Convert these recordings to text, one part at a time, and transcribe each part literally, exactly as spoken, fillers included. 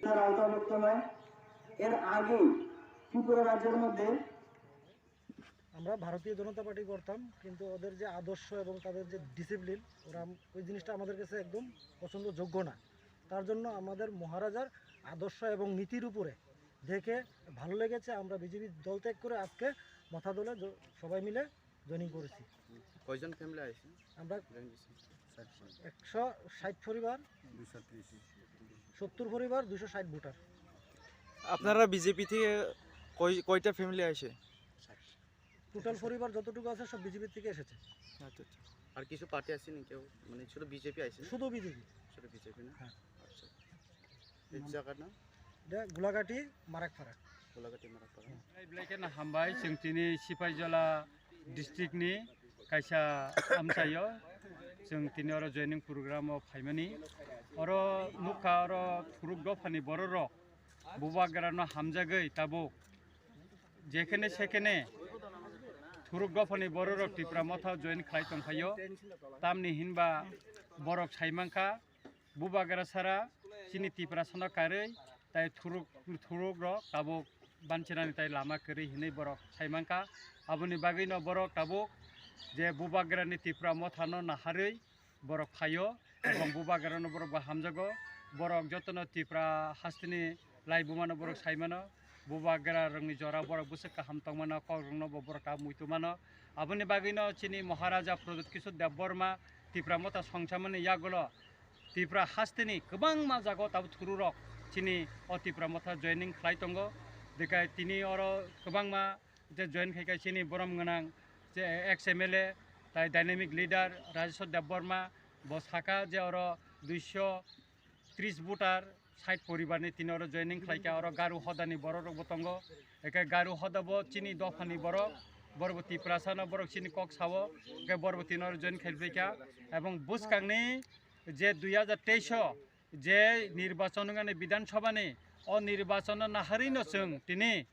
তার আওতাভুক্ত নয়। এর আগে ত্রিপুরা রাজ্যের মধ্যে আমরা ভারতীয় জনতা পার্টি করতাম, কিন্তু ওদের যে আদর্শ এবং তাদের যে ডিসিপ্লিন, ওরা আম-, ওই জিনিসটা আমাদের কাছে একদম পছন্দযোগ্য না। তার জন্য আমাদের মহারাজার আদর্শ এবং নীতির উপরে দেখে ভালো লেগেছে। আমরা বিজেপি দল ত্যাগ করে আজকে মথা দলে জ-, সবাই মিলে জয়েনিং করেছি। কয়জন ফ্যামিলি আইছে? আমরা জয়েন দিছে? একশো ষাট পরিবার, দুইশো ত্রিশ। সত্তর পরিবার, দুইশো ষাট ভোটার। আপনারা বিজেপি থেকে কয়, কয়টা ফ্যামিলি আসে? টোটাল পরিবার যতটুকু আছে সব বিজেপি থেকে এসেছে। আচ্ছা, আচ্ছা। আর কিছু পার্টি আসেনি কেউ? মানে শুধু বিজেপি আইছে না? শুধু বিজেপি। শুধু বিজেপি না? হ্যাঁ। আচ্ছা। এই জায়গার নাম? এটা গোলাঘাটি মারাকপাড়া। গোলাঘাটি মারাকপাড়া। Belai kheno hambai, chwng tini Sipaijola district ni kaisa amchaio, chwng tini oro joining program o phaimani. Oro nukha, oro thuruk dophani bororok bubagrano hamjagwi tabuk jekhene sekhene thuruk dophani bororok Tipra Motha join khlai tongphaio. Tamni hinba borok saimankha, bubagra sara chini Tiprasano karwi tai thuruk, thuruk rok tabuk banchirani tai lama kwrwi hinwi borok saimankha. Aboni bagwino borok tabuk je bubagrani Tipra Mothano naharwi borok phaio, ebong bubagrano borok bo hamjago. Borok jotono Tipra hasteni laibumano borok saimano, bubagra rokni jora borok bwswk kaham tongmano, kokrokno bo borok tabuk muitu mano. Aboni bagwino chini Maharaja Pradyut Kishore Debbarma Tipra Motha songchamani yagulo Tipra hasteni kwbangma jagao tabuk thururok chini o Tipra Motha joining khlai tongo. Dikai tini oro kwbangma je join khai khai chini borom gwnang je ex M L A tai dynamic leader Rajeshwar Debbarma bo saka je oro duiso tris voter sait poribar ni tini oro joining khlai kha, oro Garu hoda ni borok rok bo tongo, eke Garu hoda bo chini dopha ni borok, borok bo Tiprasa no borok chini kok sao, eke borok bo tini oro join khai phi kha, ebong bwskang ni je dui hajar teis o je nirbachon wngani Bidhan Sabha ni, o nirbachon no naharwi no chwng tini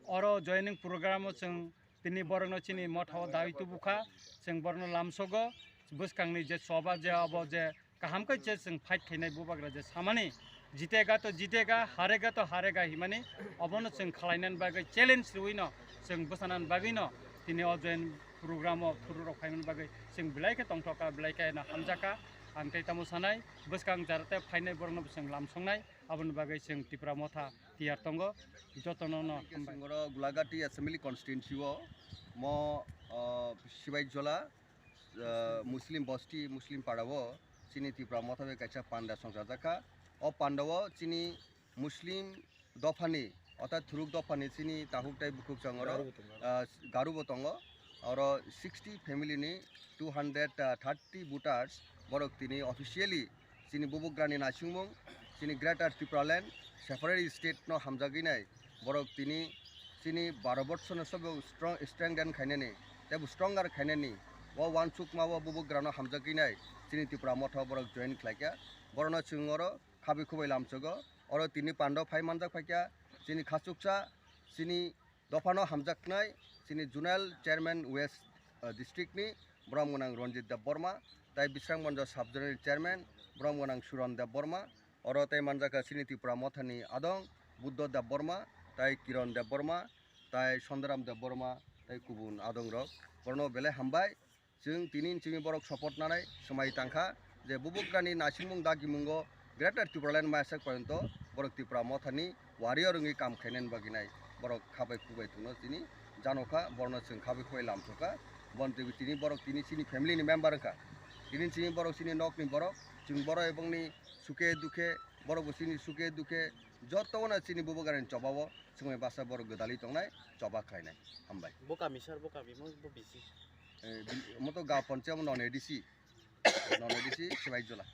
oro joining program o chwng tini borokno chini mothao dawi tubu kha, chwng borokno lamsogo, bwskangni je choba je abo je kaham khe je chwng fight khainai bubagra je samani, jitega to jitega, harega to harega himani, obono chwng khlainani bagwi challenge rwino chwng bwsanani bagwino tini o join program o thururok phaimani bagwi chwng belai khe tongthokha, belai khe no hamjakha. Ang tei tamo sanai, bwskang jarate phainai borokno chwng lamsongnai, aboni bagwi chwng Tipra Motha tiyar tongo, jotono no hambai. Singoro Gulagati Assembly Constituency o mo, ah, Sibai Jola, ah, Muslim Bosti, Muslim Para o chini Tipra Motha bai kaisa panda songchajak kha. O panda o chini Muslim dophani, orthat thuruk dophani chini takhuk tai bukhuk chwng oro, Garu bo tongo. Ah, Garu bo tongo. Oro sixty family ni two hundred thirty voters borok tini officially chini bubagrani naisingmung, chini Greater Tipraland separate state no hamjagwi nai borok tini chini Bharat Borsho no sobo strong, strengthen khainani tei bo stronger khainani o uansukma o bubagrano hamjagwi nai chini Tipra Motha o borok join khlaikha. Borokno chwng oro khabai khubai lamsogo. Oro tini panda o phai manjak phaikha chini khachuksa chini dophano hamjaknai chini Zonal Chairman West, ah, District ni borom gwnang Ranjit Debbarma, tai Bisramganj Sub Zonal Chairman borom gwnang Suran Debbarma, oro tai manjakha chini Tipra Mothani adong Buddha Debbarma, tai Kiran Debbarma, tai Sondaram Debbarma, tai kubun adong rok. Borokno belai hambai. Chwng tini chini borok support nanai swmai tangkha je bubagrani naisingmung dagimungo Greater Tipraland maisak porjonto borok Tipra Mothani warrior wngwi kam khainani bagwi nai borok khabai khubai thwngno tini janokha, borokno chwng khabai khubai lamsokha. Bon twi tini borok tini chini family ni member wngkha, tini chini borok chini nokni borok, chwng borok ebongni suke dukhe, borok bo chini suke dukhe jotono chini bubagrani chobao swmai basa borok gwdalwi tongnai, choba khlainai. Hambai. Bo kami sir, bo kami mo, bo bisi. Eh, bi-, mo to ga ponche mo non A D C. Non A D C, Sibai Jola.